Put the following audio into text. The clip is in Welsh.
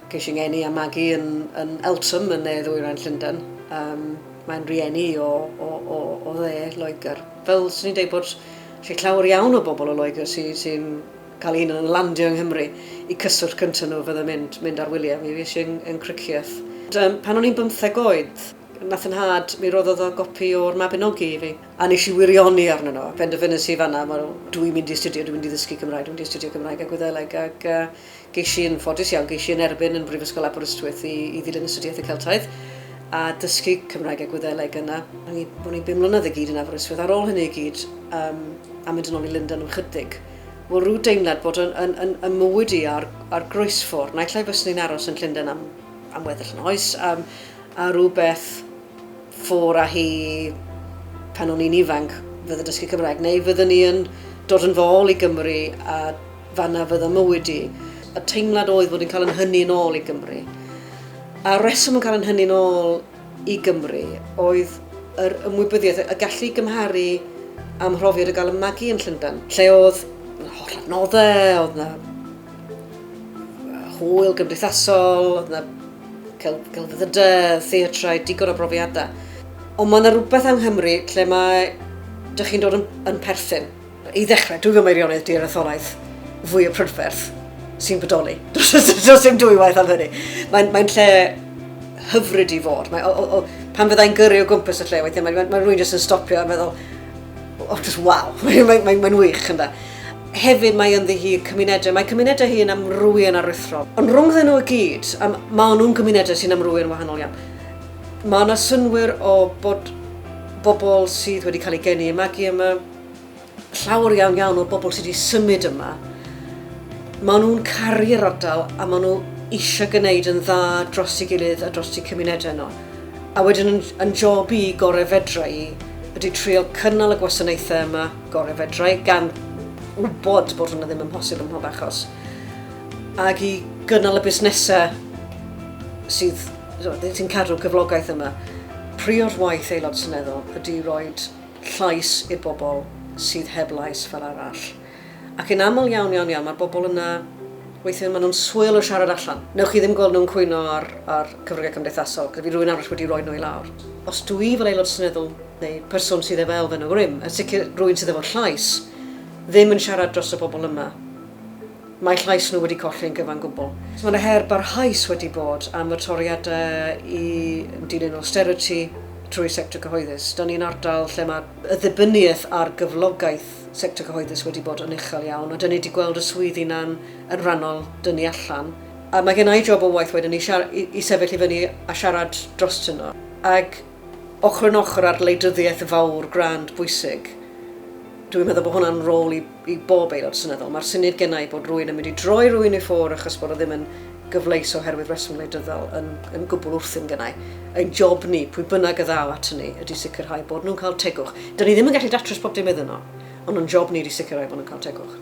Ces i ngeni a magu yn, yn Eltham yn ne ddwyrain Llundain. Um, mae'n rieni o, o, o, o dde Loegr. Fel swn i'n dweud bod lle llawer iawn o bobl o Loegr sy'n sy cael un yn landio yng Nghymru i cyswllt cyntaf nhw fydde mynd, mynd ar wyliau. Mi fues i yng, yng Nghricieth. Um, pan o'n i'n 15 oed, nath yn nhad, mi roddodd o gopi o'r Mabinogi i fi. A nes i wirioni arnyn nhw. Penderfynais i fanna, dwi'n mynd i astudio, dwi'n mynd i ddysgu Cymraeg, dwi'n mynd i astudio Cymraeg a Gwyddeleg. Ac ges i yn ffodus iawn, ges i yn erbyn yn Brifysgol Aberystwyth i, i ddilyn astudiaethau Celtaidd a dysgu Cymraeg a Gwyddeleg yna. O'n i, o'n i bum mlynedd i gyd yn Aberystwyth. Ar ôl hynny i gyd, um, a mynd yn ôl i Lundain am chydig, wel rhyw deimlad bod yn, yn, yn, yn mywyd i ar, ar groesffordd. Naill ai fyswn i'n aros yn Llundain am, am weddill yn oes, um, a rhywbeth ffwr â hi pan o'n i'n ifanc fydde dysgu Cymraeg, neu fyddwn ni yn dod yn fy ôl i Gymru a fanna fydde mywyd i. Y teimlad oedd bod i'n cael yn hynny yn ôl i Gymru. A reswm yn cael yn hynny yn ôl i Gymru oedd yr ymwybyddiaeth, y gallu gymharu â mhrofiad o gael y magu yn Llundain, lle oedd holl adnoddau, oedd na hwyl gymdeithasol, oedd na cel celfyddydau, theatrau, digon o brofiadau. Ond mae yna rhywbeth yng Nghymru lle mae dych chi'n dod yn, yn perthyn. I ddechrau, dwi'n Meirionnydd di'r etholaeth fwy o prydferth sy'n bodoli. Does dim dwywaith am hynny. Mae'n mae lle hyfryd i fod. Mae, o, o, o, pan fyddai'n gyrru o gwmpas y lle, weithiau mae, mae, mae rhywun jyst yn stopio a meddwl, oh, just wow, mae'n mae, mae, mae wych ynda. Hefyd mae ynddi hi cymunedau, mae cymunedau hi yn amrywio'n aruthrol. Ond rhwngddyn nhw i gyd, a maen nhw'n gymunedau sy'n amrywio'n wahanol iawn, mae yna synnwyr o bod bobl sydd wedi cael eu geni a magu yma, llawer iawn iawn o'r bobl sydd wedi symud yma, maen nhw'n caru'r ardal a maen nhw eisiau gwneud yn dda dros ei gilydd a dros eu cymunedau nhw. A wedyn yn, yn job i gorau fedra i ydy trio cynnal y gwasanaethau yma gorau fedra i, gan wybod bod hwnna ddim yn posib ym mhob achos, ac i gynnal y busnesau sydd sy'n cadw'r cyflogaeth yma. Priod waith Aelod Seneddol ydy roed llais i'r bobl sydd heb lais fel arall. Ac yn aml iawn, iawn, iawn, mae'r bobl yna, weithiau maen nhw'n swil o siarad allan. Newch chi ddim gweld nhw'n cwyno ar, ar cyfryngau cymdeithasol, gyda fi rhywun arall wedi rhoi nhw i lawr. Os dwi fel aelod seneddol neu person sydd efo elfen o grym, yn sicr rhywun sydd efo llais, ddim yn siarad dros y bobl yma, mae llais nhw wedi colli yn gyfan gwbl. So mae yna her barhaus wedi bod am y toriadau i yn dilyn austerity trwy sector cyhoeddus. Da ni'n ardal lle mae y ddibyniaeth ar gyflogaeth sector cyhoeddus wedi bod yn uchel iawn, a dyn ni wedi gweld y swyddi na'n yn rhannol dynnu allan. A mae gen i job o waith wedyn i, i, i sefyll i fyny a siarad drostyn nhw. Ac ochr yn ochr â'r wleidyddiaeth fawr grand bwysig, dwi'n meddwl bod hwnna'n rôl i, i bob aelod seneddol. Mae'r syniad genna i bod rhywun yn mynd i droi rhywun i ffwrdd achos bod o ddim yn gyfleus oherwydd reswm wleidyddol yn, yn gwbl wrthyn gennau. Ein job ni, pwy bynnag y ddaw ato ni, ydy sicrhau bod nhw'n cael tegwch. Dyn ni ddim yn gallu datrys pob dim iddyn nhw, ond yn job ni ydy sicrhau bod nhw'n cael tegwch.